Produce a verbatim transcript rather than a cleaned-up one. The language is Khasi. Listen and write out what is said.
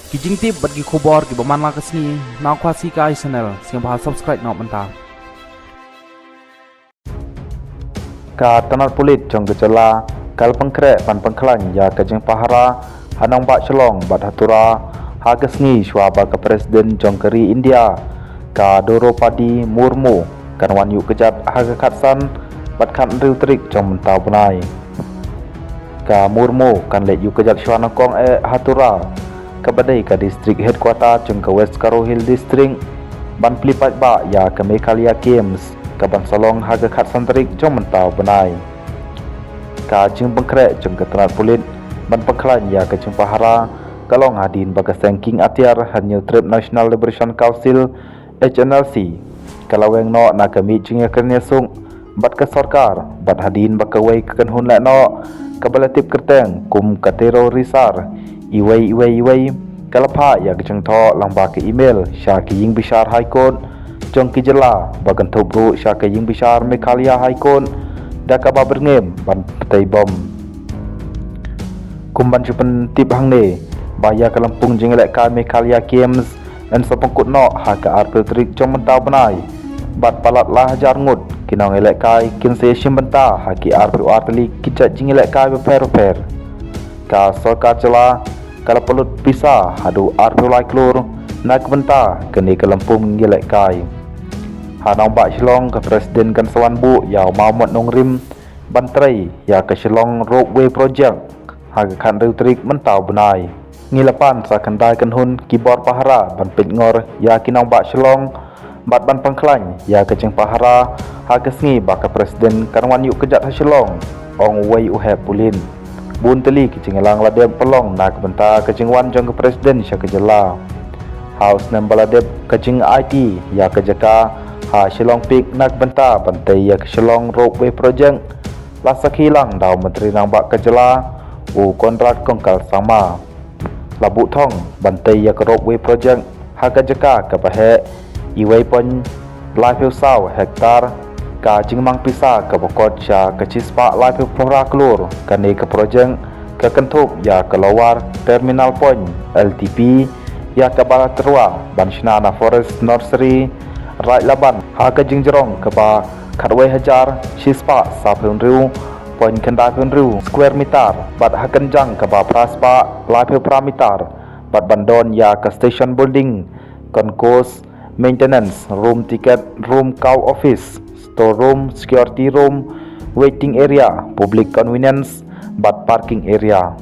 Ki jingtip bad ki khubor kiba man la ka sngi na Khasi Kai Channel, sngewbha subscribe noh mynta. Ka tnat pulit jong ka jylla ka la pynkhreh ban pynkhlaiñ ïa ka jingpahara ha nongbah Shillong bad ha Tura ha ka sngi shuwa ba ka President jong ka ri India ka Droupadi Murmu kan wan ïuh kjat ha ka khatsan bad khathynriew tarik jong mynta u bnai. Ka Murmu kan leit ïuh kjat shuwa nyngkong eh ha Tura, kaba dei ka district headquarter jong ka West Garo Hills District, ban plie paidbah ïa ka Meghalaya Games kaban sa long ha ka khatsan tarik jong mynta u bnai. Ka jingpynkhreh jong ka tnat pulit ban pynkhlaiñ ïa ka jingpahara ka long hadien ba ka seng kieng atiar Hynñiewtrep National Liberation Council, H N L C, ka la weng noh na ka miet jingïakren ïasuk bad ka sorkar, bad hadien ba kawei ka kynhun lehnoh kaba la tip kyrteng kum ka Terror Research Unit, iwei iwei iwei, ka la phah ïa ka jingthoh lyngba ka email sha ka ïingbishar High Court jong ka jylla, ba kynthup ruh sha ka ïingbishar Meghalaya High Court, da kaba byrngem ban pynthei bom. Kum ban shu pyntip hangne, ba ïa ka lympung jingïalehkai Meghalaya Games yn sa pynkut noh ha ka arphew tarik jong mynta u bnai, bad palat lai hajar ngut ki nongïalehkai kin sa ïashim bynta ha ki arphew ar tylli ki jait jingïalehkai bapher bapher. Ka sorkar jylla ka la pynlut pisa haduh arphew lai klur na ka bynta kane ka lympung ïalehkai. Ha nongbah Shillong ka President kan sa wan buh ïa u maw mot nongrim ban trei ïa ka Shillong Ropeway Project ha ka khathynriew tarik mynta u bnai. Ngi la pan sa khyndai kynhun ki bor pahara ban peit ngor ïa ki nongbah Shillong bad ban pynkhlaiñ ïa ka jingpahara ha ka sngi ba ka President kan wan ïuh kjat ha Shillong, ong uwei u heh pulit. Bun tylli ki jingïalang la dep pynlong na ka bynta ka jingwan jong ka President sha ka jylla. Ha u snem ba la dep, ka jingaiti ïa ka jaka ha Shillong Peak na ka bynta ban tei ïa ka Shillong Ropeway Project la sakhi lang da u Myntri Rangbah ka jylla, u Conrad Kongkal Sangma. La buh thong ban tei ïa ka Ropeway Project ha ka jaka kaba heh iwei point laiphew saw hektar, ka jingmang pisa kaba kot sha ka shispah laiphew phra klur. Kane ka project ka kynthup ïa ka Lower Terminal Point, L T P, ïa kaba la tyrwa ban shna na Forest Nursery Raid Laban ha ka jingjrong kaba khatwei hajar shispah sawphew hynriew point khyndaiphew hynriew square meter, bad ha kynjang kaba phra spah laiphew phra meter, bad ban don ïa ka station building, concourse, maintenance room, ticket room, cow office, store room, security room, waiting area, public convenience, bad parking area.